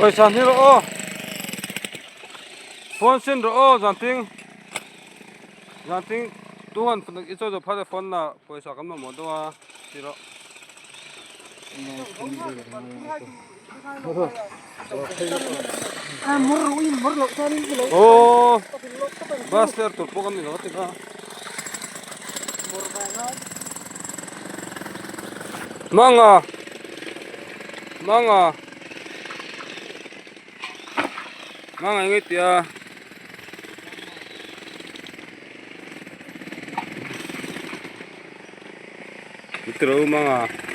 Pawisa ni rawh aw phone sin rawh aw zan ting zan ting tuhan i chaw zawh phal phone na pawisa kan mamawh deuh a ti rawh. Aw bus fare tur pawh kan ni lo a ti kha. Manga manga manga eng nge tia tiro manga.